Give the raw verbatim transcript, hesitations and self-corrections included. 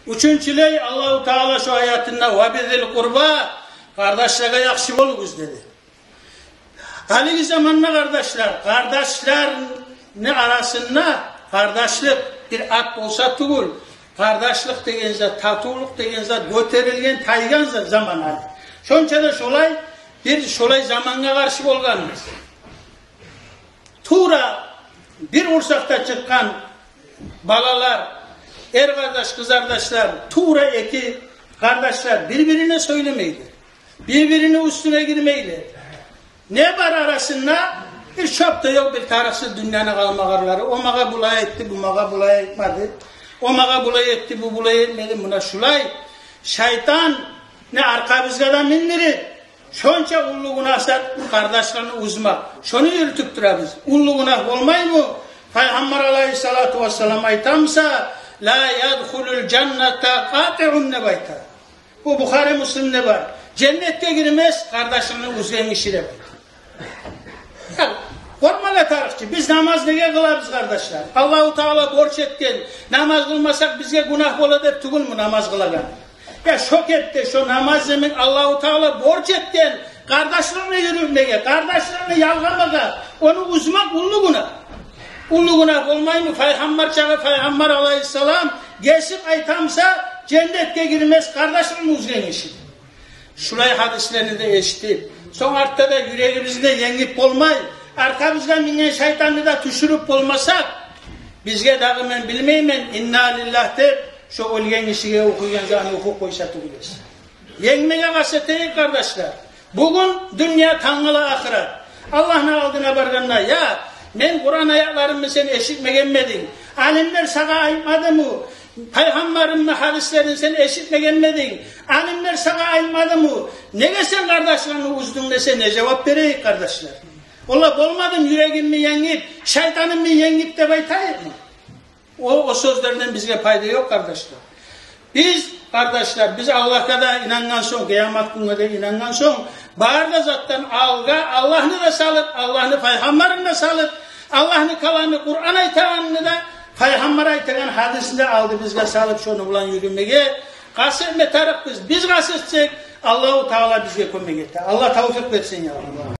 Уьчюнчюлей, Аллагьу Таала шо аятында «Ва бизил къурба», къардашлагъа яхшы болугъуз деди. Гьалиги заманда, къардашлар, къардашланы арасында къардашлыкъ бир ат болса тюгюл, къардашлыкъ деген зат, татывлукъ деген зат гётерилген, тайгъан за-, заман гьали. Шонча да шолай, бир шолай замангъа къаршы болгъанбыз. Тувра бир къурсакъда чыкъгъан балалар, эр къардаш, къыз къардашлар, тувра эки къардашлар бир-бирине сёйлемейлер, бир-бирине уьстюне гирмейлер. Не бар арасында? Бир чёп де ёкъ, бир тарыкъсыз дюньяны къалмагъарлары. О магъа булай айтды, бу магъа булай айтмады. О магъа булай этди, бу булай этмеди. Муна шулай шайтан не аркъабызгъа да миндирип, шонча уллу гюнагь зат къардашланы уьзмек. Шону юрютюп турабыз. Уллу гюнагь болмаймы? Пайхаммар алайгьиссалату вассалам айтамса: «Ла ядхулул жанната къатиун», — деп айта. Бу Бухари, Муслимде бар. Женнетге гирмес къардашын уьзген гиши деп айта. Я, къоркъмагъа тарыкъ чы. Биз намаз неге къылабыз, къардашлар? Аллагьу Таала борч этген. Намаз къылмасакъ бизге гюнагь бола деп тюгюлмю намаз къылагъан? Я, шо кепде, шо намаз йимик Аллагьу Таала борч этген къардашлыкъны юрютмеге, къардашлыкъны ялгъамагъа, ону уьзмек уллу гюнагь. Уллу гюнагь болмаймы? Пайхаммар чагъы, Пайхаммар алайгьиссалам гесип айтамса, женнетге гирмес къардашлыкъны уьзген гиши. Шулай гьадислени де эшитип, сонг артда да юрегибизни енглеп болмай, аркъабызгъа минген шайтанны да тюшюрюп болмасакъ, бизге дагъы, мен билмеймен, «Инна лиллагь» деп, шо оьлген гишиге охуйгъан заман охуп къойса тюгюл эсе. Енгмеге къаст этейик, къардашлар. Бугюн дюнья, тангала ахырат. Аллагьны алдына баргъанда: «Я, мен Къуран аятларымны сен эшитмегенмединг? Алимлер сагъа айтмадымы? Пайхаммарымны гьадислерин сен эшитмегенмединг? Алимлер сагъа айтмадымы? Неге сен къардашланы уьздюнг?» — десе, не жавап берейик, къардашлар? «Олай болмадым, юрегимни енгип, шайтанымны енгип», — деп айтайыкъмы? О, о сёзлерден бизге пайда ёкъ, къардашлар. Биз, къардашлар, биз Аллагьгъа да инангъан сонг, къыямат гюнге де инангъан сонг, бары да затдан алгъа Аллагьны да салып, Аллагьны Пайхаммарын да салып, Аллагьны каламы Къуран айтагъанны да, Пайхаммар айтагъан гьадисни де алдыбызгъа салып, шону булан юрюмеге къаст этме тарыкъбыз. Биз къаст этсек, Аллагьу Таала бизге кёмек эте. Аллагь тавфикъ берсин, я Аллагь.